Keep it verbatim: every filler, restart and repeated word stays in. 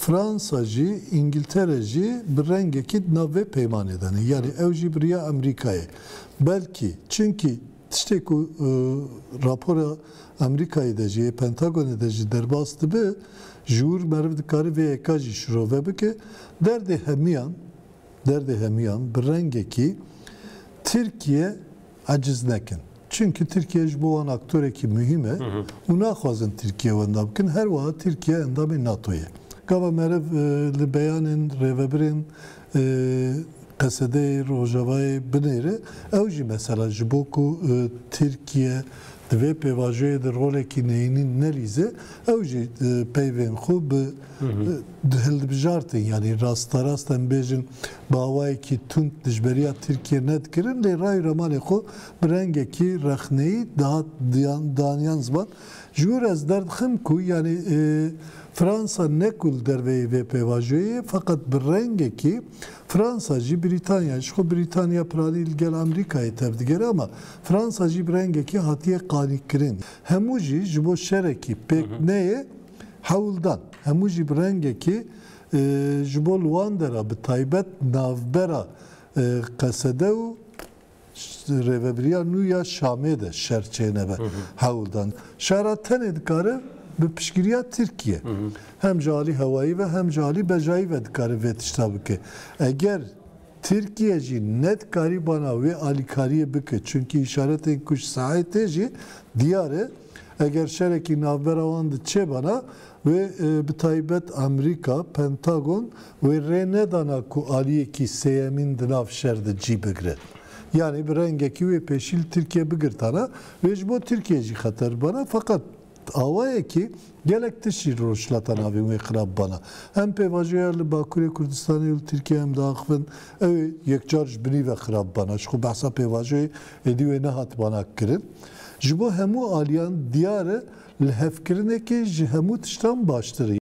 Fransa jî, Îngiltere jî bi rengekî di nav vê peymanê de ne. Yanî ew jî bi riya Amerîkayê. Belkî, çimkî tiştê ku, e, rapora Amerîkayê de jî, yê Pentagonê de jî derbas dibe, ji wir meriv dikare vê yeka jî şirove bike. Derdê hemiyan, derdê hemiyan bi rengekî Tirkiye eciz nekin. Çimkî Tirkiye ji bo wan aktorekî muhîm e û naxwazin Tirkiye wenda bikin. Her wiha Tirkiye endamê NATO ye. Gava meriv, e, li beyanên rêvebirên, e, P S D'yê Rojavayê binêre, ew jî mesela ji bo ku, e, Tirkiye di vê pêvajoyê de rolekî neyînî nelîze, ew jî, e, peyvên xwe bi, Hı hı. e, di hilbijartin, yanî rasterast em bêjin bi awayekî tund dijberiya Tirkiye nedikirin, lê ray û remanê xwe bi rengekî rexneyî dihat diyan-, daniyan ziman. Ji wir ez derdixim ku, yanî, e, Fransa ne ku li derveyî vê pêvajoyê ye, feqet bi rengekî Fransa jî Brîtanya, ji xwe Brîtanya piranî li gel Amerîkayê tevdigere, ama Fransa jî bi rengekî hatiye qanîkirin. Hemû jî ji bo şerekî pêk Hı hı. neyê hewldan. Hemû jî bi rengekî, e, ji bo li wan dera, bi taybet navbera, e, Qesede û rêvebiriya nû ya Şamê de şer çênebe Hı hı. hewldan. Şera tenê dikare bi piştgiriya Tirkiye. Hı hı. Hem ji alî hewayî ve hem ji alî bejayî ve dikare vê tişta bike. Eger Tirkiye jî nedikarî bana wê alîkariyê bike, çimkî îşaretên ku ji sahê tê jî diyar e. Eger şerekî navbera wan de çêbana, wê, e, bi taybet Amerîka, Pentagon, wê rê nedana ku aliyekî sêyemîn di nav şer de cî bigire. Yanî bi rengekî wê pêşî li Tirkiye bigirtana, wê ji bo Tirkiye jî xeter bana. Feqet awayekî gelek tişt jî Rojhilata Navîn wê xirab bana. Hem pêvajoya li Bakurê Kurdistanê û li Tirkiye em diaxivin, ew ê yekcar ji binî ve xirab bana. Ji xwe behsa pêvajoyê êdî wê nehat bana kirin. Ji bo hemû aliyan diyar e, lihevkirinekê ji hemû tiştan baştir e.